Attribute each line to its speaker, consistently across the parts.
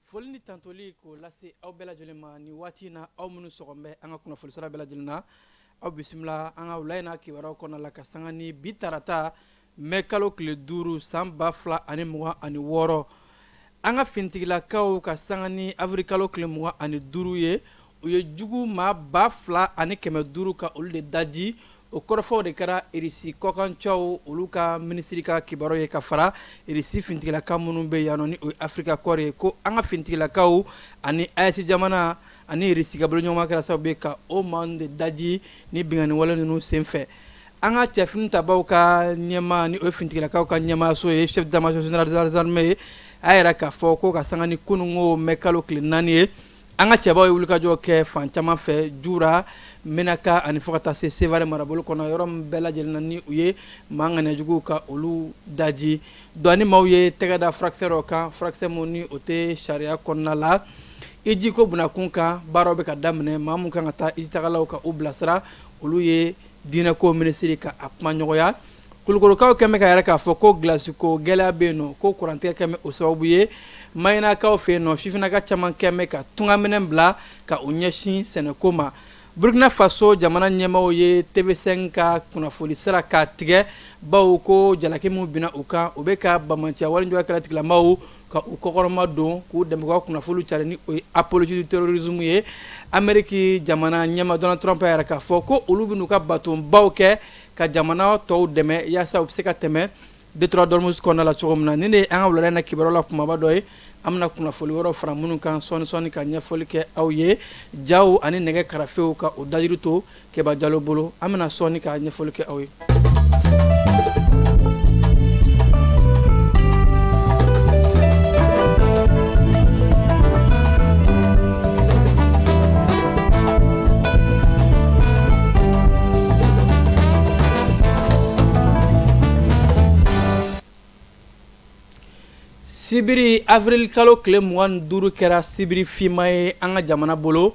Speaker 1: Foli ni tantoli k'o lase aw bɛɛ lajɛlen ma ni waati in na, aw minnu sɔgɔlen bɛ an ka kunnafoni sira bɛɛ lajɛlen na, aw bisimila an ka wula in na kibaruyaw kɔnɔna la ka sanga ni bi tarata mɛ kalo tile 5 san 2026, an ka finitigilakaw ka sanga ni avril kalo tile 25 ye, u ye jugu maa 2500 ka olu de daji. O kɔrɔfɔw de kɛra Irisi kɔkancɛw olu ka minisiri ka kibaru ye ka fara Irisi finitigilaka minnu bɛ yan nɔ, ni o ye Africa Corps ye, ko an ka finitigilakaw ani AES jamana ani Irisi ka boloɲɔgɔnma kɛra sababu ye ka o maa de daji ni binkanni wale ninnu senfɛ. An ka cɛfini tabaw ka ɲɛmaa, ni o ye finitigilakaw ka ɲɛmaaso ye, chef d'état-major général des armées ye, a y'a yira k'a fɔ ko ka sanga ni kununko mɛ kalo tile 4 ye, an ka cɛbaw ye wulikajɔ kɛ fan caman fɛ, Jura, Menaka ani fo ka taa se Sevare marabolo kɔnɔ, yɔrɔ min bɛɛ lajɛlen na ni u ye maa ŋaniyajuguw ka olu daji. Douane maaw ye tɛgɛ da furakisɛ dɔ kan, furakisɛ min ni o tɛ sariya kɔnɔna la. Hiji ko bunakun kan, baaraw bɛ ka daminɛ, maa min kan ka taa hijitagalaw ka u bilasira, olu ye diinɛko minisiri ka a kumaɲɔgɔnya. Kulukorokaw kɛlen bɛ k'a yira k'a fɔ ko gilasiko gɛlɛya bɛ yen nɔ, ko kurantigɛ kɛlen bɛ o sababu ye. Mahinakaw fɛ yen nɔ, sifinnaka caman kɛlen bɛ ka tungaminɛn bila ka u ɲɛsin sɛnɛko ma. Burkina Faso jamana ɲɛmaaw ye TV5 ka kunnafoni sira k'a tigɛ, bawo ko jalaki min binna u kan, u bɛ ka banbaanciya walejuguya kɛlɛ tigilamaaw ka u kɔkɔrɔma don k'u dɛmɛ ka kunnafoni cari, ni o ye apologie du terrorisme ye. Ameriki jamana ɲɛmaa Donald Trump y'a yira k'a fɔ ko olu bɛn'u ka batonbaw kɛ ka jamana tɔw dɛmɛ yaasa u bɛ se ka tɛmɛ détroit d'Ormuz kɔnɔna la cogo min na. Nin de ye an ka wulada in na kibaruya la kumaba dɔ ye. An bɛna kunnafoni wɛrɛw fara minnu kan sɔɔni sɔɔni ka ɲɛfɔli kɛ aw ye. Jaw ani nɛgɛ karafew ka o dajuru to Keba Jalo bolo, an bɛna sɔɔni ka ɲɛfɔli kɛ aw ye. Sibiri avril kalo tile 25 kɛra sibiri finma ye an ka jamana bolo,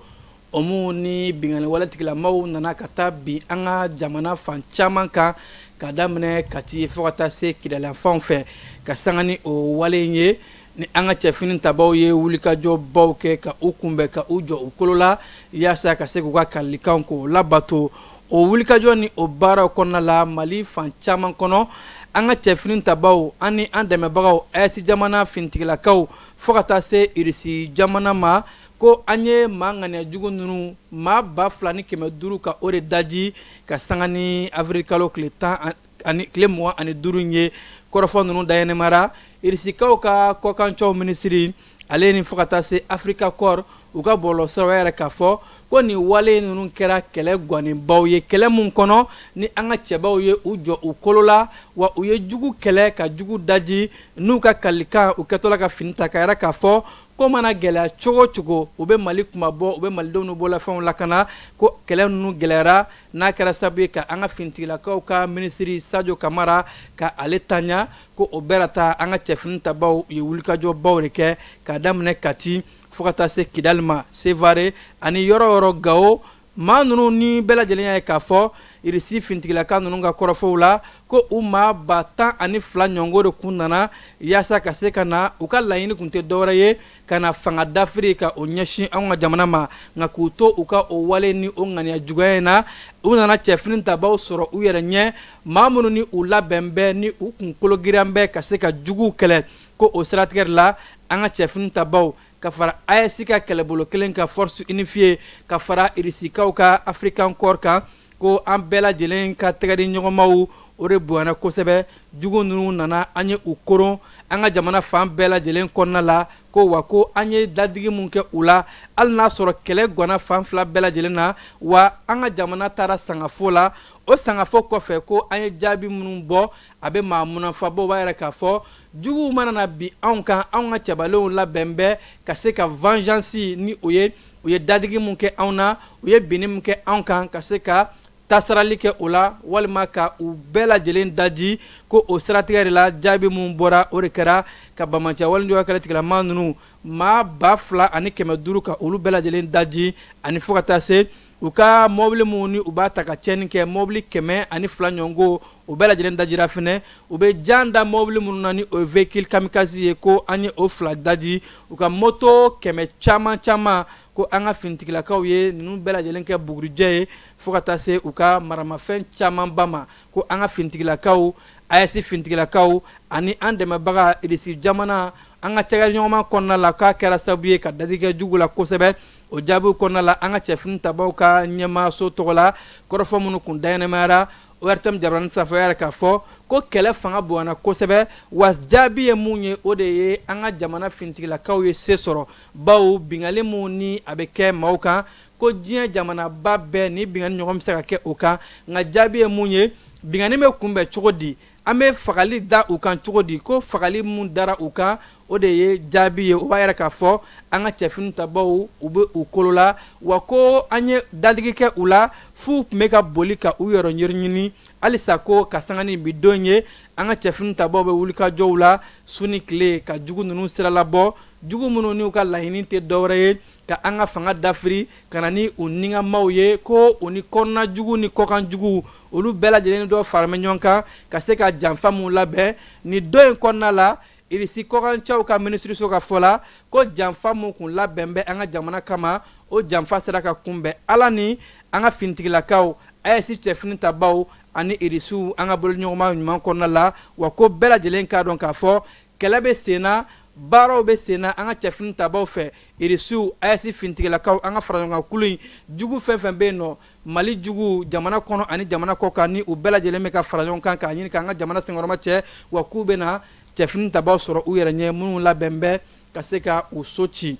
Speaker 1: o min ni binkanni wale tigilamaaw nana ka taa bin an ka jamana fan caman kan, ka daminɛ Kati fo ka taa se Kidali fanw fɛ. Ka sanga ni o wale in ye, ni an ka cɛfini tabaw ye wulikajɔbaw kɛ ka u kunbɛn, ka u jɔ u kolo la yaasa ka se k'u ka kalilikanw k'o labato. O wulikajɔ ni o baaraw kɔnɔna la, Mali fan caman kɔnɔ, an ka cɛfini tabaw ani an dɛmɛbagaw AES jamana finitigilakaw fo ka taa se Irisi jamana ma, ko an ye maa ŋaniya jugu ninnu maa 2500 ka o de daji ka sanga ni avril kalo tile tan ani tile 25 in ye. Kɔrɔfɔ ninnu dayɛnɛmara Irisikaw ka kɔkancɛw minisiri ale ni fo ka taa se Africa Corps u ka bɔlɔlɔsiraw y'a yira k'a fɔ ko nin wale ninnu kɛra kɛlɛ gwanenbaw ye, kɛlɛ min kɔnɔ ni an ka cɛbaw ye u jɔ u kolo la, wa u ye jugu kɛlɛ ka jugu daji n'u ka kalikan u kɛtɔla ka fini ta, ka yira k'a fɔ ko mana gɛlɛya cogo cogo, u bɛ Mali kunmabɔ, u bɛ malidenw n'u bololafɛnw lakana. Ko kɛlɛ ninnu gɛlɛyara n'a kɛra sababu ye ka an ka finitigilakaw ka minisiri Sajo Kamara ka ale tanya, ko o bɛɛ ta an ka cɛfini tabaw ye wulikajɔbaw de kɛ k'a daminɛ Kati fo ka taa se Kidali ma, Sevare ani yɔrɔ yɔrɔ, Gawo. Maa ninnu ni bɛɛ lajɛlen y'a ye k'a fɔ Irisi finitigilaka ninnu ka kɔrɔfɔw la ko u maa 12,000 ɲɔgɔn de kun nana yaasa ka se ka na. U ka laɲini tun tɛ dɔwɛrɛ ye ka na fanga dafiri ka o ɲɛsin anw ka jamana ma, nka k'u to u ka o wale ni o ŋaniya juguya in na, u nana cɛfini tabaw sɔrɔ u yɛrɛ ɲɛ, maa minnu ni u labɛn bɛ ni u kunkolo girin bɛ ka se ka juguw kɛlɛ. Ko o siratigɛ la, an ka cɛfini tabaw ka fara AES ka kɛlɛbolo kelen ka force unifiée ka fara Irisikaw ka African Corps kan, ko an bɛɛ lajɛlen ka tɛgɛ di ɲɔgɔnmaw o de bonyana kosɛbɛ. Jugu ninnu nana, an ye u koron an ka jamana fan bɛɛ lajɛlen kɔnɔna la, ko wa ko an ye dadigi mun kɛ u la, hali n'a sɔrɔ kɛlɛ ganna fan fila bɛɛ lajɛlen na, wa an ka jamana taara sangafo la. O sangafo kɔfɛ, ko an ye jaabi minnu bɔ, a bɛ maa munafa bɔ, o b'a yira k'a fɔ juguw mana na bin anw kan, anw ka cɛbalenw labɛn bɛ ka se ka vengeance, ni o ye u ye dadigi mun kɛ anw na, u ye binni mun kɛ anw kan, ka se ka tasarali kɛ o la walima ka u bɛɛ lajɛlen daji. Ko o siratigɛ de la, jaabi mun bɔra, o de kɛra ka banbaanciya walejuguya kɛlɛ tigilama ninnu maa 2500 ka olu bɛɛ lajɛlen daji ani fo ka taa se U ka mɔbili minnu ni u b'a ta ka tiɲɛni kɛ, mɔbili 102 ɲɔgɔnko, o bɛɛ lajɛlen dajira fɛnɛ. U bɛ jan da mɔbili minnu na, ni o ye véhicule kamikaze ye, ko an ye o 2 daji. U ka moto 100 caman caman, ko an ka finitigilakaw ye ninnu bɛɛ lajɛlen kɛ bugurijɛ ye, fo ka taa se u ka maramafɛn camanba ma. Ko an ka finitigilakaw, AES finitigilakaw ani an dɛmɛbaga Irisi jamana, an ka cɛkɛɲɔgɔnma kɔnɔna la, k'a kɛra sababu ye ka dadi kɛ jugu la kosɛbɛ. O jaabiw kɔnɔna la, an ka cɛfini tabaw ka ɲɛmaaso tɔgɔ la, kɔrɔfɔ minnu kun daɲɛnɛmayara ORTM jabarani sanfɛ, yɛrɛ k'a fɔ ko kɛlɛ fanga bonyana kosɛbɛ. Wa jaabi ye mun ye? O de ye an ka jamana finitigilakaw ye se sɔrɔ, bawo binkanni mun ni a bɛ kɛ maaw kan, ko diɲɛ jamanaba bɛɛ ni binkanni ɲɔgɔn bɛ se ka kɛ o kan. Nka jaabi ye mun ye? Binkanni bɛ kunbɛn cogo di? An bɛ fagali da u kan cogo di? Ko fagali mun dara u kan, o de ye jaabi ye. O b'a yɛrɛ k'a fɔ an ka cɛfini tabaw, u bɛ u kolo la, wa ko an ye dadigi kɛ u la f'u tun bɛ ka boli ka u yɔrɔ ɲini halisa. Ko ka sanga ni bi don ye, an ka cɛfini tabaw bɛ wulikajɔw la su ni tile ka jugu ninnu siralabɔ, jugu minnu n'u ka laɲini tɛ dɔwɛrɛ ye ka an ka fanga dafiri ka na ni u nigamaw ye. Ko u ni kɔnɔna jugu ni kɔkan jugu, olu bɛɛ lajɛlen dɔ faralen ɲɔgɔn kan ka se ka janfa mun labɛn ni don in kɔnɔna la. Irisi kɔkancɛw ka minisiriso ka fɔ la, ko janfa mun kun labɛn bɛ an ka jamana kama, o janfa sera ka kunbɛn Ala ni an ka finitigilakaw, AES cɛfini tabaw ani Irisiw, an ka boloɲɔgɔnma ɲuman kɔnɔna la. Wa ko bɛɛ lajɛlen k'a dɔn k'a fɔ kɛlɛ bɛ senna, baaraw bɛ senna an ka cɛfini tabaw fɛ, Irisiw, AES finitigilakaw, an ka faraɲɔgɔnkan in, jugu fɛn fɛn bɛ yen nɔ, Mali jugu jamana kɔnɔ ani jamana kɔ kan, ni u bɛɛ lajɛlen bɛ ka fara ɲɔgɔn kan k'a ɲini k'an ka jamana senkɔrɔma cɛ. Wa k'u bɛna cɛfini tabaw sɔrɔ u yɛrɛ ɲɛ minnu labɛn bɛ ka se ka u so ci.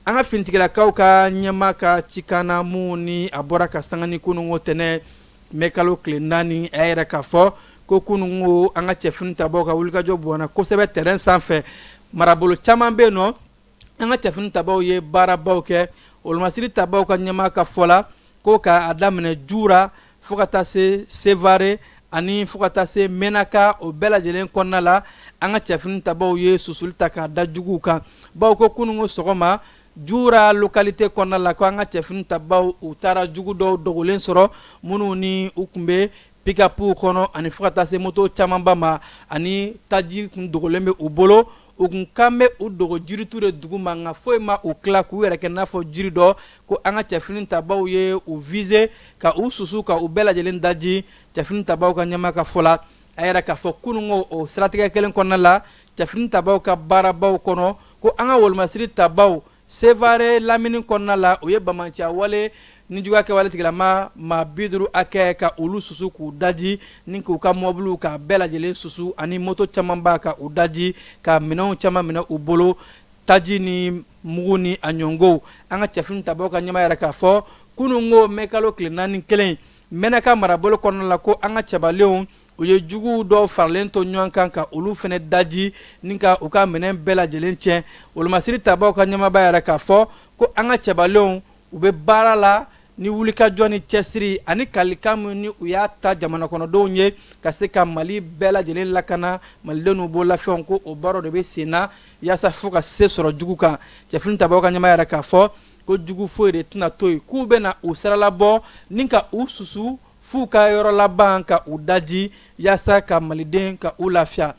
Speaker 1: An ka finitigilakaw ka ɲɛmaa ka cikan na, mun ni a bɔra ka sanga ni kununko tɛnɛn mɛ kalo tile 4, a y'a yɛrɛ k'a fɔ ko kununko an ka cɛfini tabaw ka wulikajɔ bonyana kosɛbɛ terrain sanfɛ. Marabolo caman bɛ yen nɔ, an ka cɛfini tabaw ye baarabaw kɛ. Wolomasiri tabaw ka ɲɛmaa ka fɔ la, ko k'a daminɛ Jura fo ka taa se Sevare ani fo ka taa se Menaka, o bɛɛ lajɛlen kɔnɔna la, an ka cɛfini tabaw ye susuli ta k'a da juguw kan, bawo ko kununko sɔgɔma, Jura localité kɔnɔna la, ko an ka cɛfini tabaw, u taara jugu dɔw dogolen sɔrɔ minnu ni u tun bɛ pick-up kɔnɔ ani fo ka taa se moto camanba ma, ani taji kun dogolen bɛ u bolo. U kun kan bɛ u dogo jiritu de dugu ma, nka foyi ma u tila k'u yɛrɛ kɛ n'a fɔ jiri dɔ. Ko an ka cɛfini tabaw ye u viser ka u susu ka u bɛɛ lajɛlen daji. Cɛfini tabaw ka ɲɛmaa ka fɔ la, a yɛrɛ k'a fɔ kununko o siratigɛ kelen kɔnɔna la, cɛfini tabaw ka baarabaw kɔnɔ, ko an ka wolomasiri tabaw, Sevare lamini kɔnɔna la, u ye banbaanciya wale ni juguya kɛwale tigilama maa 50 hakɛ ka olu susu k'u daji, ni k'u ka mɔbiliw ka bɛɛ lajɛlen susu ani moto camanba ka u daji, ka minɛnw caman minɛ u bolo, taji ni mugu ni a ɲɔngow. An ka cɛfini tabaw ka ɲɛmaa yɛrɛ k'a fɔ kununko mɛ kalo tile 4 kelen, Mɛnaka marabolo kɔnɔna la, ko an ka cɛbalenw, u ye juguw dɔw faralen to ɲɔgɔn kan ka olu fana daji ni ka u ka minɛn bɛɛ lajɛlen tiɲɛ. Wolomasiri tabaw ka ɲɛmaaba yɛrɛ k'a fɔ ko an ka cɛbalenw, u bɛ baara la ni wulikajɔ ni cɛsiri ani kalikan min ni u y'a ta jamana kɔnɔdenw ye ka se ka Mali bɛɛ lajɛlen lakana, malidenw n'u bololafɛnw, ko o baaraw de bɛ sen na yaasa fo ka se sɔrɔ jugu kan. Cɛfini tabaw ka ɲɛmaa yɛrɛ k'a fɔ ko jugu foyi de tɛna to yen, k'u bɛna u siralabɔ ni ka u susu f'u ka yɔrɔ laban ka u daji yaasa ka maliden ka u lafiya.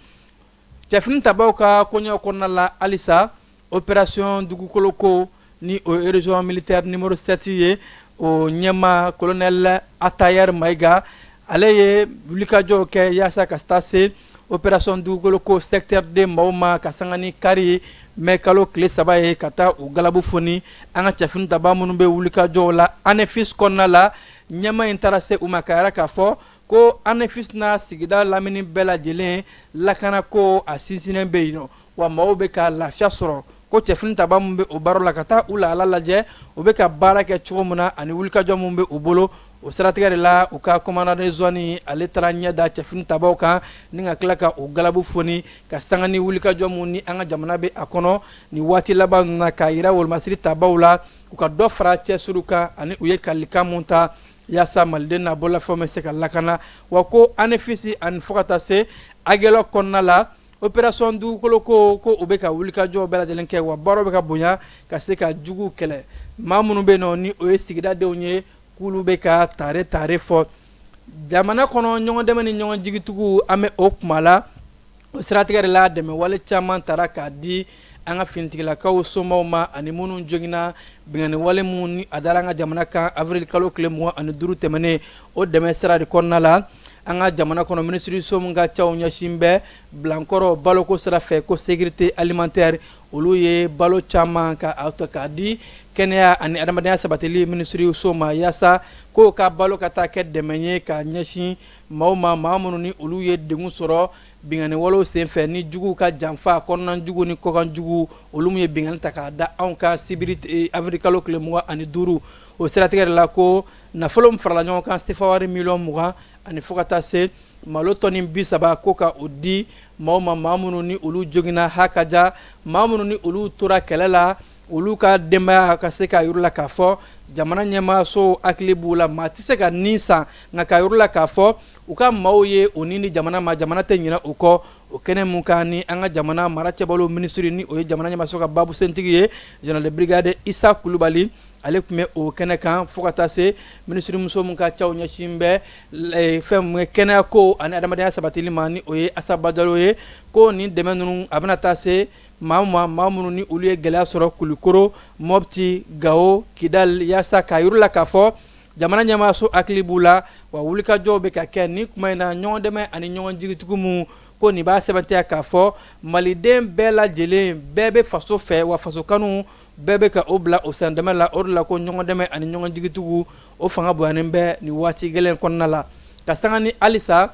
Speaker 1: Cɛfini tabaw ka koɲɛw kɔnɔna la halisa, opération dugukolo ko ni o ye région militaire numéro 7 ye, o ɲɛmaa colonel Atayer Mayiga, ale ye wulikajɔw kɛ yaasa ka taa se opération dugukolo ko secteur 2 maaw ma ka sanga ni kari mɛ kalo tile 3 ye, ka taa u galabu foni an ka cɛfini taba minnu bɛ wulikajɔw la Anefis kɔnɔna la. Ɲɛmaa in taara se u ma ka yɛrɛ k'a fɔ ko Anefis n'a sigida lamini bɛɛ lajɛlen lakana ko a sinsinnen bɛ yen nɔ, wa maaw bɛ ka lafiya sɔrɔ. Ko cɛfini taba min bɛ o baara la ka taa u lahala lajɛ, u bɛ ka baara kɛ cogo min na ani wulikajɔ min bɛ u bolo, o siratigɛ de la, u ka commandant de zone, ale taara ɲɛ da cɛfini tabaw kan ni ka tila ka u galabu foni ka sanga ni wulikajɔ min ni an ka jamana bɛ a kɔnɔ ni waati laban ninnu na, k'a yira wolomasiri tabaw la u ka dɔ fara cɛsiriw kan ani u ye kalikan mun ta yaasa maliden n'a bololafɛnw bɛ se ka lakana. Wa ko Anefisi ani fo ka taa se Aguelhok kɔnɔna la, opération dugukolo ko, ko u bɛ ka wulikajɔ bɛɛ lajɛlen kɛ, wa baaraw bɛ ka bonya ka se ka juguw kɛlɛ, maa minnu bɛ yen nɔ ni o ye sigidadenw ye. K'olu bɛ ka tare tare fɔ jamana kɔnɔ, ɲɔgɔn dɛmɛ ni ɲɔgɔn jigitugu. An bɛ o kuma la, o siratigɛ de la, dɛmɛ wale caman taara k'a di an ka finitigilakaw somaw ma ani minnu joginna binkanni wale minnu ni a dara an ka jamana kan avril kalo tile 25 tɛmɛnen. O dɛmɛ sira de kɔnɔna la, an ka jamana kɔnɔ minisiriso min ka caw ɲɛsin bɛ bilankɔrɔ baloko sira fɛ, ko sécurité alimentaire, olu ye balo caman ka a ta k'a di kɛnɛya ani adamadenya sabatili minisiriso ma, yaasa k'o ka balo ka taa kɛ dɛmɛ ye ka ɲɛsin maaw ma, maa minnu ni olu ye degun sɔrɔ binkanni walew senfɛ ni juguw ka janfa, kɔnɔna jugu ni kɔkan jugu, olu min ye binkanni ta k'a da anw kan sibiri avril kalo tile 25. O siratigɛ de la, ko nafolo min farala ɲɔgɔn kan, sefa wari miliyɔn 20 ani fo ka taa se malo tɔni 30, ko ka o di maaw ma, maa minnu ni olu joginna ha ka ja, maa minnu ni olu tora kɛlɛ la, olu ka denbaya ka se k'a yir'u la k'a fɔ jamana ɲɛmaaso hakili b'u la. Maa tɛ se ka nin san, nka k'a yir'u la k'a fɔ u ka maaw ye o ni ni jamana ma, jamana tɛ ɲinɛ u kɔ. O kɛnɛ mun kan ni an ka jamana mara cɛbalo minisiri, ni o ye jamana ɲɛmaaso ka babusentigi ye, général de brigade Isa Kulubali, ale tun bɛ o kɛnɛ kan, fo ka taa se minisirimuso min ka caw ɲɛsin bɛ fɛn mun ye kɛnɛya ko ani adamadenya sabatili ma, ni o ye Asa Bajalo ye. Ko nin dɛmɛ ninnu, a bɛna taa se maa ma, maa minnu ni olu ye gɛlɛya sɔrɔ Kulikoro, Mɔpti, Gawo, Kidali, yaasa k'a yir'u la k'a fɔ jamana ɲɛmaaso hakili b'u la, wa wulikajɔw bɛ ka kɛ nin kuma in na. Ɲɔgɔn dɛmɛ ani ɲɔgɔn jigitugu mun ko nin b'a sɛbɛntiya k'a fɔ maliden bɛɛ lajɛlen bɛɛ bɛ faso fɛ, wa faso kanu bɛɛ bɛ ka o bila o sandɛmɛ la. O de la ko ɲɔgɔn dɛmɛ ani ɲɔgɔn jigitugu, o fanga bonyanen bɛ nin waati gɛlɛn kɔnɔna la. Ka sanga ni halisa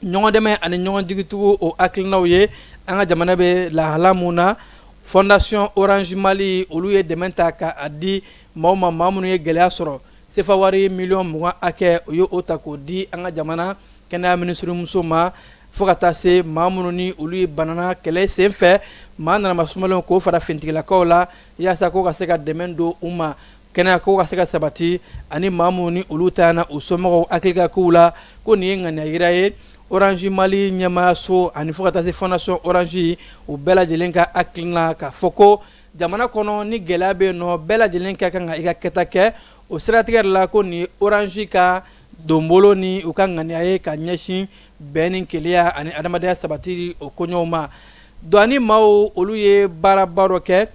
Speaker 1: ɲɔgɔn dɛmɛ ani ɲɔgɔn jigitugu o hakilinaw ye, an ka jamana bɛ lahala mun na, Fondation Orange Mali, olu ye dɛmɛ ta k'a di maaw ma, maa minnu ye gɛlɛya sɔrɔ. Sefa wari miliyɔn 20 hakɛ, o ye o ta k'o di an ka jamana kɛnɛya minisirimuso ma, fo ka taa se maa minnu ni olu ye banana kɛlɛ senfɛ, maa nanama sumalenw, k'o fara finitigilakaw la, yaasa k'o ka se ka dɛmɛ don u ma, kɛnɛya ko ka se ka sabati, ani maa minnu ni olu tanyana, u somɔgɔw hakili ka k'u la. Ko nin ye ŋaniya yira ye Orange Mali ɲɛmaayaso ani fo ka taa se Fondation Orange, u bɛɛ lajɛlen ka hakilina k'a fɔ ko jamana kɔnɔ ni gɛlɛya bɛ yen nɔ, bɛɛ lajɛlen ka kan ka i ka kɛta kɛ. O siratigɛ de la, ko nin ye Orange ka donbolo ni u ka ŋaniya ye ka ɲɛsin bɛn ni kelenya ani adamadenya sabati o koɲɔgɔnw ma. Douane maaw, olu ye baaraba dɔ kɛ,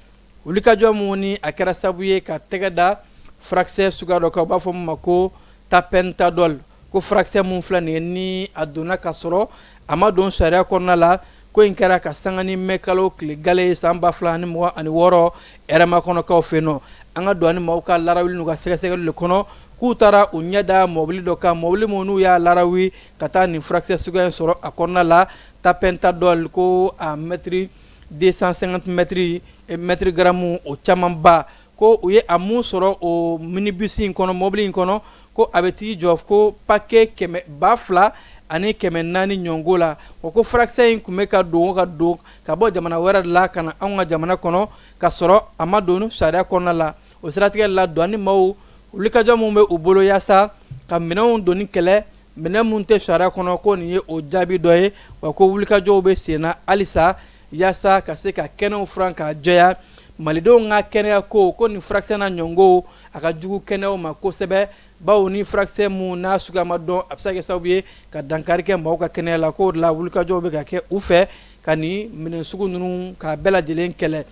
Speaker 1: wulikajɔ mun ni a kɛra sababu ye ka tɛgɛ da furakisɛ suguya dɔ kan, u b'a fɔ min ma ko tapentadol. Ko furakisɛ mun filɛ nin ye, ni a donna ka sɔrɔ a ma don sariya kɔnɔna la. Ko in kɛra ka sanga ni mɛ kalo tile gale ye san 2026 Hɛrɛmakɔnɔkaw fɛ yen nɔ. An ka douane maaw ka larawuli n'u ka sɛgɛsɛgɛli de kɔnɔ, k'u taara u ɲɛ da mɔbili dɔ kan, mɔbili mun n'u y'a larawi ka taa nin furakisɛ suguya in sɔrɔ a kɔnɔna la, tapentadol, ko a mètre 250 mètre mètre grammes o camanba. Ko u ye a mun sɔrɔ o minibus in kɔnɔ, mɔbili in kɔnɔ, ko a bɛ t'i jɔ ko paquet kɛmɛ 2400 ɲɔngo la. O ko furakisɛ in tun bɛ ka don ka bɔ jamana wɛrɛ de la ka na anw ka jamana kɔnɔ, ka sɔrɔ a ma don sariya kɔnɔna la. O siratigɛ la, douane maaw, wulikajɔ min bɛ u bolo yaasa ka minɛnw doni kɛlɛ, minɛn mun tɛ sariya kɔnɔ, ko nin ye o jaabi dɔ ye. Wa ko wulikajɔw bɛ senna halisa yaasa ka se ka kɛnɛw furan k'a jɛya malidenw ka kɛnɛya ko. Ko nin furakisɛ na ɲɔngo, a ka jugu kɛnɛyaw ma kosɛbɛ, bawo ni furakisɛ mun n'a suguya ma dɔn, a bɛ se ka kɛ sababu ye ka dankari kɛ maaw ka kɛnɛya la. K'o de la wulikajɔw bɛ ka kɛ u fɛ ka nin minɛn sugu ninnu k'a bɛɛ lajɛlen kɛlɛ.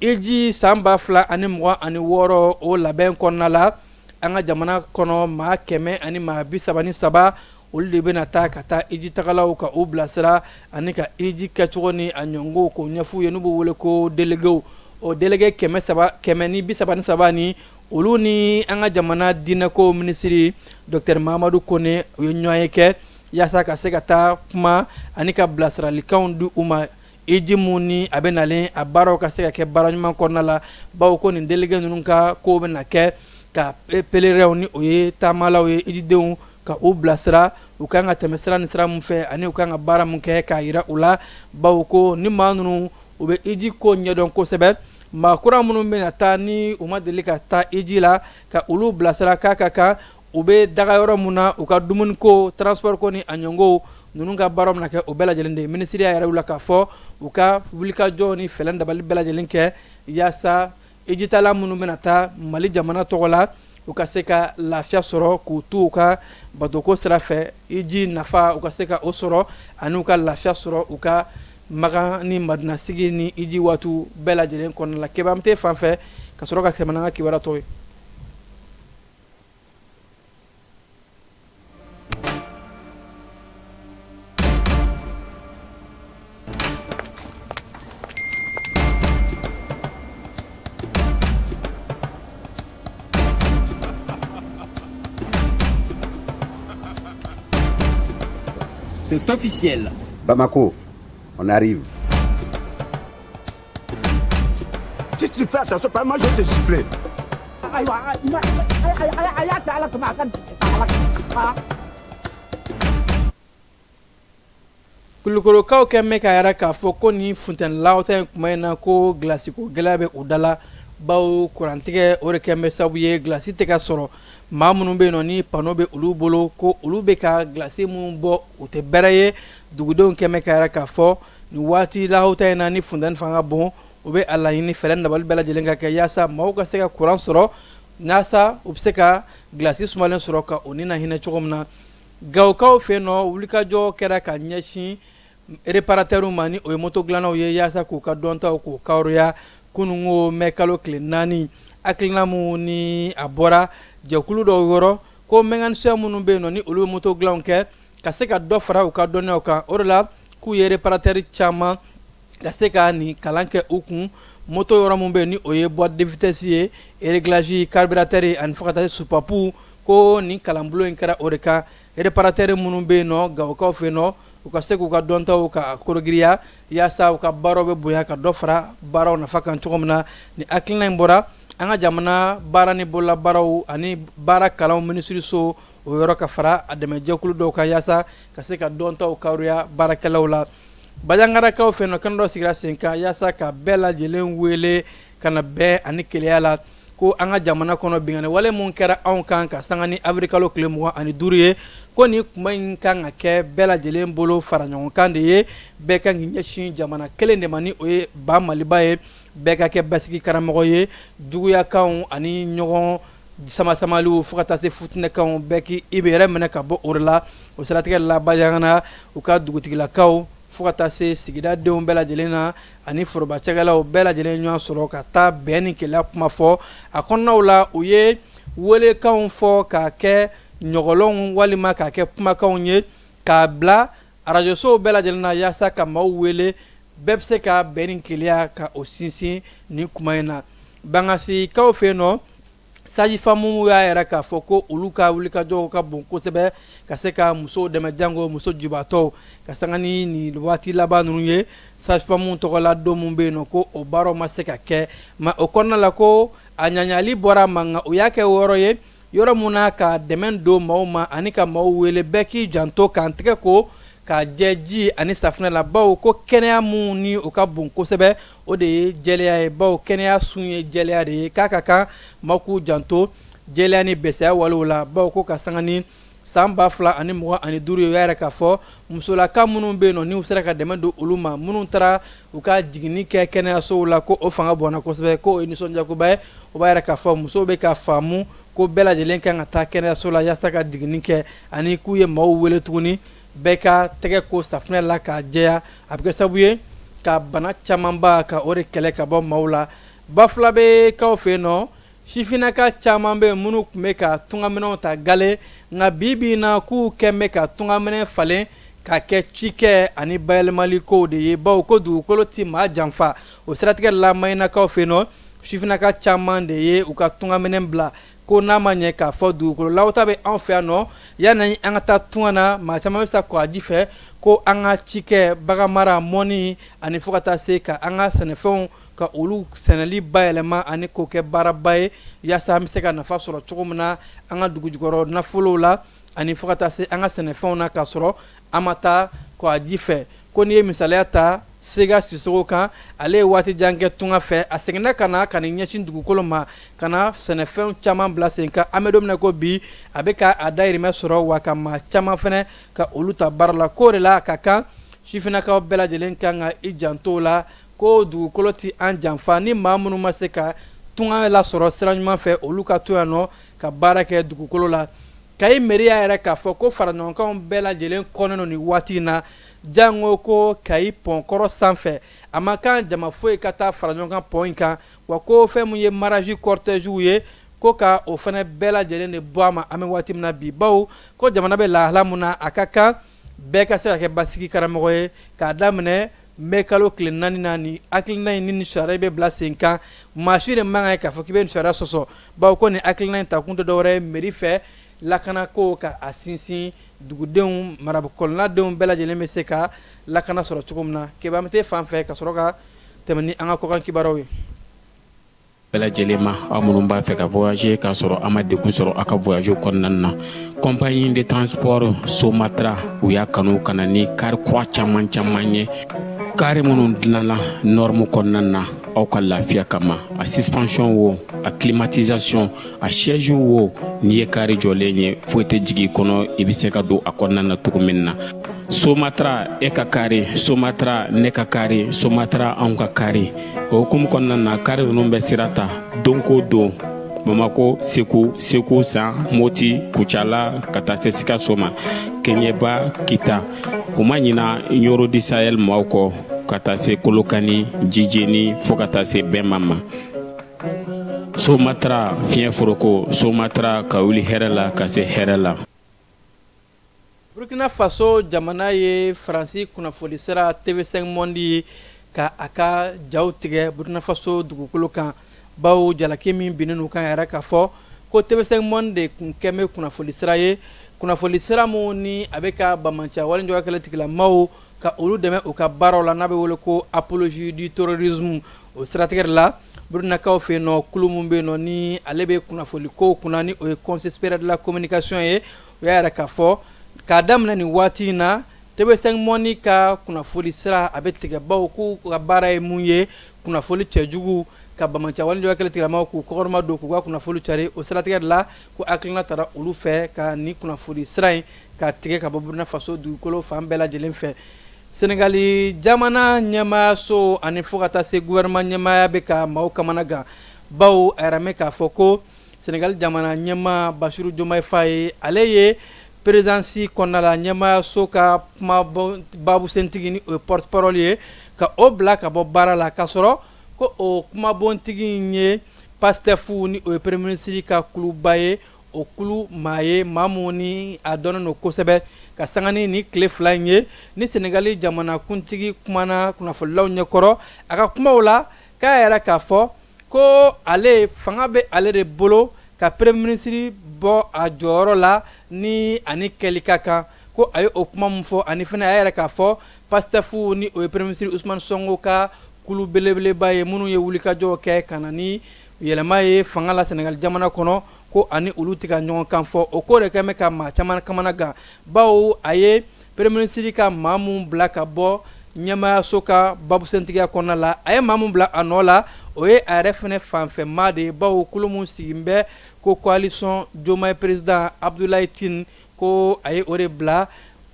Speaker 1: Hiji san 2026, o labɛn kɔnɔna la, an ka jamana kɔnɔ maa 133, olu de bɛna taa ka taa hiji tagalaw ka u bilasira ani ka hiji kɛcogo ni a ɲɔngo k'o ɲɛf'u ye, n'u b'u wele ko déléguéw. O délégué 300, 133 ni olu ni an ka jamana diinɛko minisiri docteur Mahamadu Kone, u ye ɲɔgɔn ye kɛ yaasa ka se ka taa kuma ani ka bilasiralikanw di u ma, hiji mun ni a bɛ nalen, a baaraw ka se ka kɛ baara ɲuman kɔnɔna la, bawo ko nin délégué ninnu ka ko bɛna kɛ ka pèlerins, ni o ye taamalaw ye, hijidenw, ka u bilasira u kan ka tɛmɛ sira ni sira mun fɛ ani u kan ka baara mun kɛ, k'a yira u la, bawo ko ni maa ninnu, u bɛ hiji ko ɲɛdɔn kosɛbɛ. Maa kura minnu bɛna taa ni u ma deli ka taa hiji la, ka olu bilasira k'a ka kan u bɛ daga yɔrɔ mun na, u ka dumuniko, transport ko ni a ɲɔngow ninnu ka baara bɛna kɛ o bɛɛ lajɛlen de ye. Minisiri y'a yɛrɛ la k'a fɔ u ka wulikajɔ ni fɛɛrɛ dabali bɛɛ lajɛlen kɛ yaasa hijitala minnu bɛna taa Mali jamana tɔgɔ la, u ka se ka lafiya sɔrɔ k'u to u ka batoko sira fɛ, hiji nafa u ka se ka o sɔrɔ ani u ka lafiya sɔrɔ u ka Makan ni Madinasigi ni hiji waatiw bɛɛ lajɛlen kɔnɔna la. Keba, an bɛ t'e fan fɛ ka sɔrɔ ka tɛmɛ n'an ka kibaruya tɔw ye.
Speaker 2: C'est officiel.
Speaker 3: Bamako, on arrive.
Speaker 4: Si tu fais attention, pas moi je vais te gifler.
Speaker 1: Kulukorokaw kɛ bɛ k'a yira k'a fɔ ko nin funteni lawata in kuma in na, ko gilasiko gɛlɛya bɛ u da la, bawo kurantigɛ o de kɛ bɛ sababu ye gilasi tɛ ka sɔrɔ. Maa minnu bɛ yen nɔ ni panneau bɛ olu bolo, ko olu bɛ ka gilasi minnu bɔ, o tɛ bɛrɛ ye. Dugudenw kɛ bɛ k'a yira k'a fɔ nin waati lawata in na ni funteni fanga bon, u bɛ a laɲini fɛɛrɛ dabali bɛɛ lajɛlen ka kɛ yaasa maaw ka se ka kuran sɔrɔ, yaasa u bɛ se ka gilasi sumalen sɔrɔ ka u ni na hinɛ cogo min na. Gawokaw fɛ yen nɔ, wulikajɔ kɛra ka ɲɛsin réparateurw ma, ni o ye moto dilannaw ye, yaasa k'u ka dɔntaw k'u kawuruya. Kununko mɛ kalo tile 4, hakilina min ni a bɔra jɛkulu dɔw yɔrɔ ko mécanicien minnu bɛ yen nɔ ni olu bɛ moto dilanw kɛ, ka se ka dɔ fara u ka dɔnniyaw kan. O de la k'u ye réparateur caman ka se ka nin kalan kɛ u kun, moto yɔrɔ min bɛ yen ni o ye boîte de vitesse ye, réglage carburateur ani fo ka taa se soupape. Ko nin kalanbulon in kɛra o de kan, réparateur minnu bɛ yen nɔ Gawokaw fɛ yen nɔ, u ka se k'u ka dɔntaw ka korogiriya yaasa u ka baaraw bɛ bonya, ka dɔ fara baaraw nafa kan cogo min na. Ni hakilina in bɔra an ka jamana baara ni bololabaaraw ani baara kalanw minisiriso o yɔrɔ, ka fara a dɛmɛjɛkulu dɔw kan, yaasa ka se ka dɔntaw kawuruya baarakɛlaw la. Bajangarakaw fɛ yen nɔ, kɛnɛ dɔ sigira sen kan yaasa ka bɛɛ lajɛlen wele ka na bɛn ani kelenya la. Ko an ka jamana kɔnɔ, binkanni wale mun kɛra anw kan ka sanga ni avril kalo tile 25 ye, ko nin kuma in kan ka kɛ bɛɛ lajɛlen bolo fara ɲɔgɔn kan de ye. Bɛɛ kan k'i ɲɛsin jamana kelen de ma, ni o ye ba Maliba ye. Bɛɛ ka kɛ basigi karamɔgɔ ye. Juguyakanw ani ɲɔgɔn samasamaliw fo ka taa se futinɛkanw, bɛɛ k'i bɛ yɛrɛ minɛ ka bɔ o de la. O siratigɛ la, Banjagara u ka dugutigilakaw fo ka taa se sigidadenw bɛɛ lajɛlen na ani foroba cakɛlaw bɛɛ lajɛlen ɲɔgɔn sɔrɔ ka taa bɛn ni kelenya kuma fɔ. A kɔnɔnaw la, u ye welekanw fɔ k'a kɛ ɲɔgɔlɔnw walima k'a kɛ kumakanw ye k'a bila arajosow bɛɛ lajɛlen na, yaasa ka maaw wele, bɛɛ bɛ se ka bɛn ni kelenya ka o sinsin nin kuma in na. Bangasikaw fɛ yen nɔ, sage-femme y'a yira k'a fɔ ko olu ka wulikajɔw ka bon kosɛbɛ ka se ka musow dɛmɛ, jango muso jubatɔw, ka sanga ni nin waati laban ninnu ye. Sage-femme tɔgɔla don min bɛ yen nɔ, ko o baaraw ma se ka kɛ ma o kɔnɔna la, ko a ɲaɲali bɔra a ma, nka u y'a kɛ yɔrɔ ye, yɔrɔ mun na ka dɛmɛ don maaw ma ani ka maaw wele bɛɛ k'i janto k'an tɛgɛ ko ka jɛ ji ani safunɛ la, bawo ko kɛnɛya mun ni o ka bon kosɛbɛ, o de ye jɛlenya ye, bawo kɛnɛya sun ye jɛlenya de ye. K'a ka kan maaw k'u janto jɛlenya ni bɛsɛya walew la, bawo ko ka sanga ni san 2025 ye, o y'a yira k'a fɔ musolaka minnu bɛ yen nɔ n'u sera ka dɛmɛ don olu ma, minnu taara u ka jiginni kɛ kɛnɛyasow la, ko o fanga bɔnna kosɛbɛ, ko o ye nisɔndiyakoba ye. O b'a yira k'a fɔ musow bɛ ka faamu ko bɛɛ lajɛlen kan ka taa kɛnɛyaso la yaasa ka jiginni kɛ, ani k'u ye maaw wele tuguni bɛɛ ka tɛgɛ ko safunɛ la k'a jɛya, a bɛ kɛ sababu ye ka bana camanba ka o de kɛlɛ ka bɔ maaw la. Bafulabekaw fɛ yen nɔ, sifinnaka caman bɛ minnu tun bɛ ka tungaminɛnw ta gale, nka bi bi in na k'u kɛn bɛ ka tungaminɛn falen ka kɛ cikɛ ani bayɛlɛmali kow de ye, bawo ko dugukolo tɛ maa janfa. O siratigɛ la, Mahinakaw fɛ yen nɔ, sifinnaka caman de ye u ka tungaminɛn bila, ko n'a ma ɲɛ k'a fɔ dugukolo lawuta bɛ anw fɛ yan nɔ, yanni an ka taa tunga na, maa caman bɛ sa kɔji fɛ ko an ka cikɛ, baganmara, mɔni ani fo ka taa se ka an ka sɛnɛfɛnw ka olu sɛnɛli bayɛlɛma ani k'o kɛ baaraba ye, yaasa an bɛ se ka nafa sɔrɔ cogo min na an ka dugujukɔrɔ nafolow la ani fo ka taa se an ka sɛnɛfɛnw na, k'a sɔrɔ an ma taa kɔji fɛ. Ko n'i ye misaliya ta Sega Sisoko kan, ale ye waati jan kɛ tunga fɛ, a seginna ka na ka n'i ɲɛsin dugukolo ma, ka na sɛnɛfɛn caman bila sen kan. An bɛ don min na ko bi, a bɛ ka a dayirimɛ sɔrɔ, wa ka maa caman fana ka olu ta baara la. K'o de la a ka kan sifinnakaw bɛɛ lajɛlen kan ka i janto o la, ko dugukolo tɛ an janfa. Ni maa minnu ma se ka tunga lasɔrɔ sira ɲuman fɛ, olu ka to yan nɔ. ka baara kɛ dugukolo la. Kayi mairie y'a yɛrɛ k'a fɔ ko faraɲɔgɔnkanw bɛɛ lajɛlen kɔnnen don nin waati in na, jango ko Kayi pont kɔrɔ sanfɛ a man kan jama foyi ka taa fara ɲɔgɔn kan pont in kan, wa ko fɛn min ye marage cortège ye, ko ka o fana bɛɛ lajɛlen de bɔ a ma an bɛ waati min na bi, bawo ko jamana bɛ lahala mun na, a ka kan bɛɛ ka se ka kɛ basigi karamɔgɔ ye. K'a daminɛ mɛ kalo tile 4 na, ni hakilina in ni nin sariya bɛ bila sen kan, maa si de man kan k'a fɔ k'i bɛ nin sariya sɔsɔ, bawo ko nin hakilina in takun tɛ dɔwɛrɛ ye mairie fɛ lakanako ka a sinsin dugudenw marabolo kɔnɔnadenw bɛɛ lajɛlen bɛ se ka lakana sɔrɔ cogo min na. Keba, an bɛ fan fɛ ka sɔrɔ ka tɛmɛ ni an ka kɔkan kibaruyaw ye.
Speaker 5: Bɛɛ lajɛlen ma, aw minnu b'a fɛ ka voyager k'a sɔrɔ a ma degun sɔrɔ aw ka voyage kɔnɔna na, compagnie de transport Somatra, u y'a kanu ka na ni car kura caman caman ye, car minnu dilanna norme kɔnɔna na aw ka lafiya kama. A suspension wo, a climatisation, a siège wo, n'i ye car jɔlen ye, foyi tɛ jigin i kɔnɔ, i bɛ se ka don a kɔnɔna na cogo min na. Somatra, e ka car Somatra, ne ka car Somatra, anw ka car. O hukumu kɔnɔna na, car ninnu bɛ sira ta don ko don Bamako, Segu, Segu San, Moti, Kucala, ka taa se Sikaso ma, Keɲeba, Kita. U ma ɲina Ɲɔrɔ du Sahel maaw kɔ, ka taa se Kolokani, Jijeni, fo ka taa se Bɛnma ma. Somatra, fiɲɛ foroko Somatra, ka wuli hɛrɛ la ka se hɛrɛ la.
Speaker 1: Burkina Faso jamana ye Faransi kunnafoni sira TV5 Monde ye ka a ka jaw tigɛ Burkina Faso dugukolo kan, bawo jalaki min binnen u kan yɛrɛ k'a fɔ ko TV5 Monde de tun kɛn bɛ kunnafoni sira ye, kunnafoni sira min ni a bɛ ka banbaanciya wale kɛlɛ tigilamaw ka olu dɛmɛ u ka baaraw la, n'a bɛ wele ko apologie du terrorisme. O siratigɛ la, Burkinakaw fɛ yen nɔ, kulu min bɛ yen nɔ ni ale bɛ kunnafoni ko kunna, ni o ye Conseil supérieur de la communication ye, o y'a yɛrɛ k'a fɔ k'a daminɛ nin waati in na, TV5 Monde ka kunnafoni sira a bɛ tigɛ, bawo k'u ka baara ye mun ye? Kunnafoni cɛjugu ka banbaanciya wale kɛlɛ tigilamaw k'u kɔkɔrɔma don, k'u ka kunnafoni cari. O siratigɛ de la, ko hakilina taara olu fɛ ka nin kunnafoni sira in ka tigɛ ka bɔ Burkina Faso dugukolo fan bɛɛ lajɛlen fɛ. Senegali jamana ɲɛmaayaso ani fo ka taa se gouvernement ɲɛmaaya bɛ ka maaw kamana gan, bawo a yɛrɛ mɛn k'a fɔ ko Senegali jamana ɲɛmaa Basiru Jomayi Faye, ale ye présidence kɔnɔna la ɲɛmaayaso ka kuma babusentigi, ni o ye porte parole ye, ka o bila ka bɔ baara la, k'a sɔrɔ ko o kumabontigi in ye Pastef, ni o ye premier ministre ka kuluba ye, o kulu maa ye, maa mun ni a dɔnnen don kosɛbɛ. Ka sanga ni ni tile 2 in ye ni Senegali jamana kuntigi kumana kunnafonilaw ɲɛkɔrɔ, a ka kumaw la k'a yɛrɛ k'a fɔ ko ale fanga bɛ ale de bolo ka premier ministre bɔ a jɔyɔrɔ la ni ani kɛli ka kan. Ko a ye o kuma min fɔ, ani fana a yɛrɛ k'a fɔ Pastef, ni o ye premier ministre Ousmane Sonko ka kulu belebeleba ye, minnu ye wulikajɔw kɛ ka na ni yɛlɛma ye fanga la Senegali jamana kɔnɔ, ko ani olu tɛ ka ɲɔgɔn kan fɔ. O ko de kɛn bɛ ka maa caman kamana gan, bawo a ye premier ministre ka maa mun bila ka bɔ ɲɛmaayaso ka babusentigiya kɔnɔna la, a ye maa mun bila a nɔ la, o ye a yɛrɛ fana fanfɛ maa de ye, bawo kulu mun sigin bɛ ko coalition Diomaye président, Abdoulaye Tine, ko a ye o de bila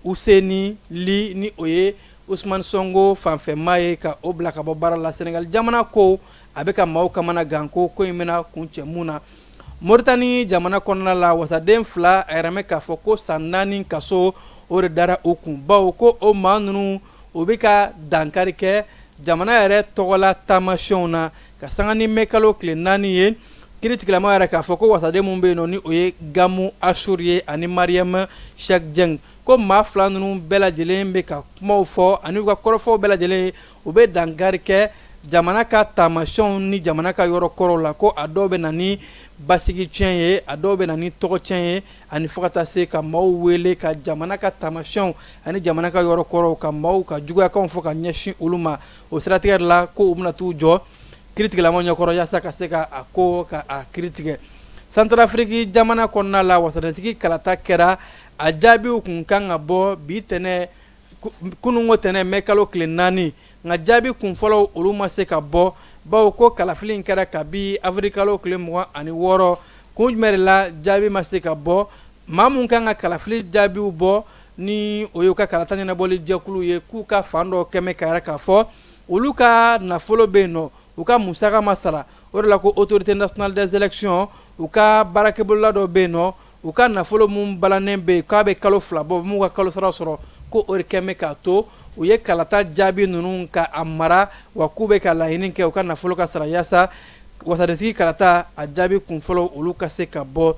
Speaker 1: Ousseynou Ly, ni o ye Ousmane Sonko fanfɛ maa ye, ka o bila ka bɔ baara la. Senegali jamana ko a bɛ ka maaw kamana gan, ko ko in bɛna kuncɛ mun na. Moritani jamana kɔnɔna la, wasaden fila, a yɛrɛ mɛn k'a fɔ ko san 4 kaso o de dara u kun, bawo ko o maa ninnu o bɛ ka dankari kɛ jamana yɛrɛ tɔgɔla taamasiyɛnw na. Ka sanga ni mɛ kalo tile 4 ye, kiiritigilama yɛrɛ k'a fɔ ko wasaden min bɛ yen nɔ, ni o ye Gamu Asur ye ani Mariam Cheikh Dieng, ko maa fila ninnu bɛɛ lajɛlen bɛ ka kumaw fɔ ani u ka kɔrɔfɔw bɛɛ lajɛlen, u bɛ dankari kɛ jamana ka taamasiyɛnw ni jamana ka yɔrɔ kɔrɔw la, ko a dɔw bɛ na ni basigi tiɲɛ ye, a dɔw bɛ na ni tɔgɔ tiɲɛ ye, ani fo ka taa se ka maaw wele ka jamana ka taamasiyɛnw ani jamana ka yɔrɔ kɔrɔw ka maaw ka juguyakanw fɔ ka ɲɛsin olu ma. O siratigɛ la, ko u bɛna t'u jɔ kiiritigilama ɲɛkɔrɔ yaasa ka se ka a ko ka a kiiri tigɛ. Santarafiriki jamana kɔnɔna la, wasadensigi kalata kɛra, a jaabiw kun kan ka bɔ bi tɛnɛ, kununko tɛnɛ, mɛ kalo tile 4, nka jaabi kun fɔlɔ olu ma se ka bɔ, bawo ko kalafili in kɛra kabi avril kalo tile 26. Kun jumɛn de la jaabi ma se ka bɔ? Maa mun kan ka kalafili jaabiw bɔ, ni o y'u ka kalata ɲɛnabɔli jɛkulu ye, k'u ka fan dɔ kɛmɛ ka yɛrɛ k'a fɔ olu ka nafolo bɛ yen nɔ, u ka musaka ma sara. O de la ko Autorité nationale des élections, u ka baarakɛbolola dɔ bɛ yen nɔ, u ka nafolo mun balannen bɛ yen k'a bɛ kalo 2 bɔ, m'u ka kalo sara sɔrɔ, ko o de kɛn bɛ k'a to u ye kalata jaabi ninnu ka a mara, wa k'u bɛ ka laɲini kɛ u ka nafolo ka sara yaasa wasadensigi kalata a jaabi kunfɔlɔ olu ka se ka bɔ.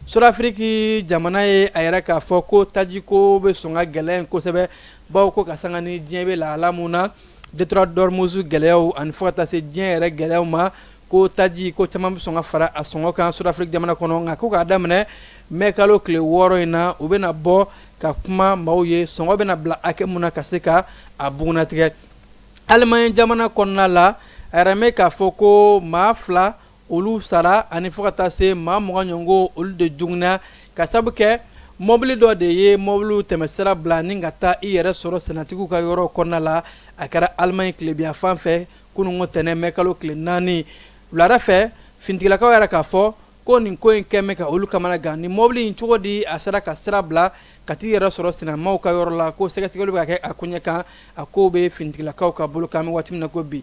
Speaker 1: Sud-Afrique jamana ye a yɛrɛ k'a fɔ ko tajiko bɛ sɔn ka gɛlɛya in kosɛbɛ, bawo ko ka sanga ni diɲɛ bɛ lahala mun na, détroit d'Ormuz gɛlɛyaw ani fo ka taa se diɲɛ yɛrɛ gɛlɛyaw ma, ko taji ko caman bɛ sɔn ka fara a sɔngɔ kan Sud-Afrique jamana kɔnɔ. Nka ko k'a daminɛ mɛ kalo tile 6 in na, u bɛna bɔ ka kuma maaw ye sɔngɔ bɛna bila hakɛ mun na ka se ka a bugunnatigɛ. Allemagne jamana kɔnɔna la, a yɛrɛ mɛn k'a fɔ ko maa 2 olu sara ani fo ka taa se maa 20 ɲɔgɔn olu de joginna, ka sabu kɛ mɔbili dɔ de ye mɔbiliw tɛmɛsira bila ni ka taa i yɛrɛ sɔrɔ sɛnɛtigiw ka yɔrɔ kɔnɔna la. A kɛra Allemagne tilebinyanfan fɛ kununko tɛnɛn mɛ kalo tile 4 wulada fɛ. Finitigilakaw yɛrɛ k'a fɔ ko nin ko in kɛn bɛ ka olu kamana gan, ni mɔbili in cogo di a sera ka sira bila ka t'i yɛrɛ sɔrɔ sinamaw ka yɔrɔ la. Ko sɛgɛsɛgɛli bɛ ka kɛ a koɲɛ kan, a ko bɛ finitigilakaw ka bolo kan an bɛ waati min na ko bi.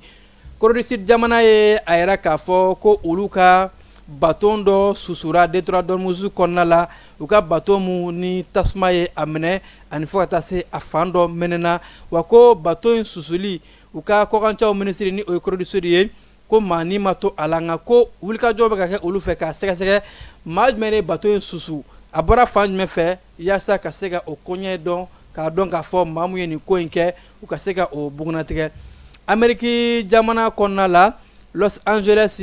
Speaker 1: Corée du Sud jamana ye a yɛrɛ k'a fɔ ko olu ka baton dɔ susura détroit d'Ormuz kɔnɔna la, u ka baton mun ni tasuma ye a minɛ ani fo ka taa se a fan dɔ mɛnɛna, wa ko baton in susuli, u ka kɔkancaw minisiri ni o ye Corée du Sud ye, ko maa ni ma to a la, nka ko wulikajɔ bɛ ka kɛ olu fɛ k'a sɛgɛsɛgɛ maa jumɛn de baton in susu, a bɔra fan jumɛn fɛ, yaasa ka se ka o koɲɛ dɔn, k'a dɔn k'a fɔ maa mun ye nin ko in kɛ, u ka se ka o bugunnatigɛ. Ameriki jamana kɔnɔna la, Los Angeles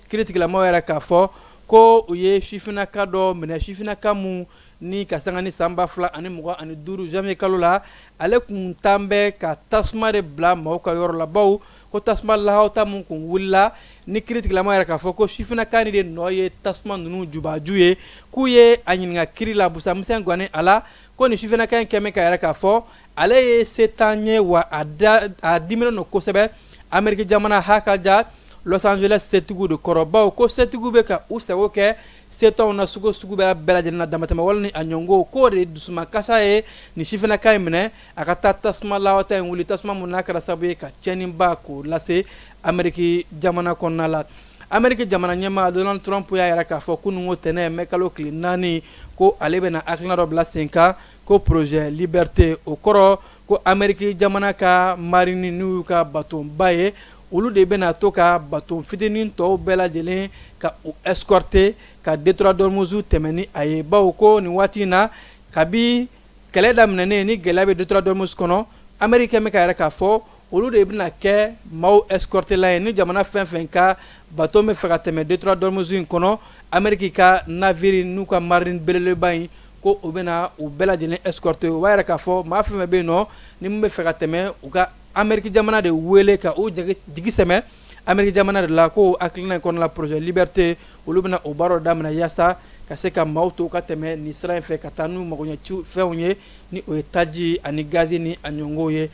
Speaker 1: kiritigilamaw yɛrɛ k'a fɔ ko u ye sifinnaka dɔ minɛ, sifinnaka mun ni ka sanga ni san 2025 janvier kalo la, ale kun tan bɛ ka tasuma de bila maaw ka yɔrɔ la, bawo ko tasuma lahawta mun kun wulila ni kiritigilama yɛrɛ k'a fɔ ko sifinnaka ni de nɔ ye tasuma ninnu jubaju ye. K'u ye a ɲininka kiri la, busa misɛn gannen a la, ko nin sifinnaka in kɛmɛ ka yɛrɛ k'a fɔ ale ye setan ye, wa a diminen don kosɛbɛ Ameriki jamana hakaja Los Angeles setigiw de kɔrɔ, bawo ko setigiw bɛ ka u sago kɛ setanw na sugu sugu bɛɛ lajɛlen na, damatɛmɛ wale ni a ɲɔngo. K'o de dusumakasa ye nin sifinnaka in minɛ a ka taa tasuma lawata in wuli, tasuma mun n'a kɛra sababu ye ka tiɲɛniba k'o lase Ameriki jamana kɔnɔna la. Ameriki jamana ɲɛmaa Donald Trump y'a yɛrɛ k'a fɔ kununko tɛnɛn mɛ kalo tile 4 ko ale bɛna hakilina dɔ bila sen kan ko projet liberté. O kɔrɔ ko Ameriki jamana ka marine n'u y'u ka batonba ye, olu de bɛna to ka baton fitinin tɔw bɛɛ lajɛlen ka u escorter ka détroit d'Ormuz tɛmɛ ni a ye, bawo ko nin waati in na, kabi kɛlɛ daminɛnen ni gɛlɛya bɛ détroit d'Ormuz kɔnɔ, Ameriki bɛ ka yɛrɛ k'a fɔ olu de bɛna kɛ maaw escorter la ye. Ni jamana fɛn fɛn ka baton bɛ fɛ ka tɛmɛ détroit d'Ormuz in kɔnɔ, Ameriki ka navire n'u ka marine belebeleba in, ko u bɛna u bɛɛ lajɛlen escorter. O b'a yɛrɛ k'a fɔ maa fɛn fɛn bɛ yen nɔ ni mun bɛ fɛ ka tɛmɛ, u ka Ameriki jamana de wele ka u jigi sɛmɛ Ameriki jamana de la. Ko hakilina in kɔnɔna la, projet liberté, olu bɛna o baaraw daminɛ yaasa ka se ka maaw to ka tɛmɛ nin sira in fɛ ka taa n'u magoɲɛ fɛnw ye, ni o ye taji ani gazi ni a ɲɔngow ye.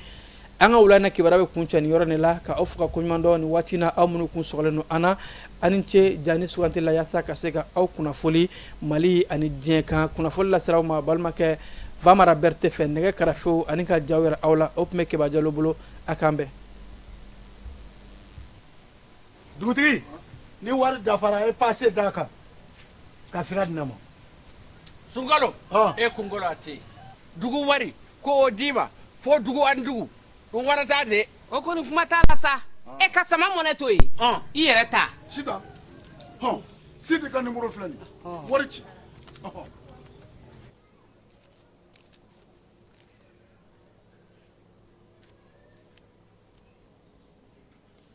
Speaker 1: An ka wula in na kibaruya bɛ kuncɛ nin yɔrɔ de la, ka aw fo ka koɲuman dɔn nin waati in na, aw minnu kun sɔgɔlen don an na ani ce jani suganti la yaasa ka se ka aw kunnafoli Mali ani diɲɛ kan. Kunnafoli lasera aw ma balimakɛ Vamara Berete fɛ, nɛgɛ karafew ani ka jaw yɛrɛ aw la, o tun bɛ Keba Jalo bolo. A k'an bɛn.
Speaker 4: Dugutigi, ni wari dafara, e passe d'a kan ka sira di ne ma.
Speaker 6: Sunkalo, e kunkolo a tɛ yen. Dugu wari ko o d'i ma fo dugu ani dugu dun wara t'a de.
Speaker 7: O kɔni kuma t'a la sa. E ka sama mɔnɛ to yen, i yɛrɛ ta.
Speaker 8: Sitan, hɔn, Sidi ka nimoro filɛ nin ye, wari ci.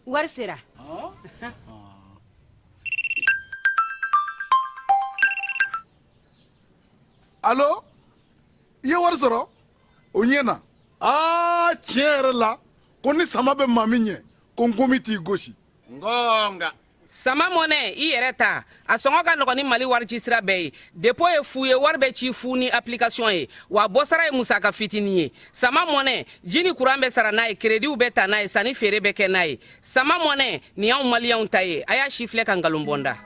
Speaker 7: Wari sera.
Speaker 8: Allo, i ye wari sɔrɔ? O ɲɛna. Aa, tiɲɛ yɛrɛ la, ko ni sama bɛ maa min ɲɛ, ko nkomi t'i gosi.
Speaker 6: Ngonga.
Speaker 7: Sama mɔnɛ, i yɛrɛ ta, a sɔngɔ ka nɔgɔn ni Mali wari ci sira bɛɛ ye. Dépôt ye fu ye, wari bɛ ci fu ni application ye, wa bɔsara ye musaka fitinin ye. Sama mɔnɛ, ji ni kuran bɛ sara n'a ye, créditw bɛ ta n'a ye, sanni feere bɛ kɛ n'a ye. Sama mɔnɛ nin y'anw maliyɛnw ta ye. A y'a si filɛ ka nkalon bɔnda.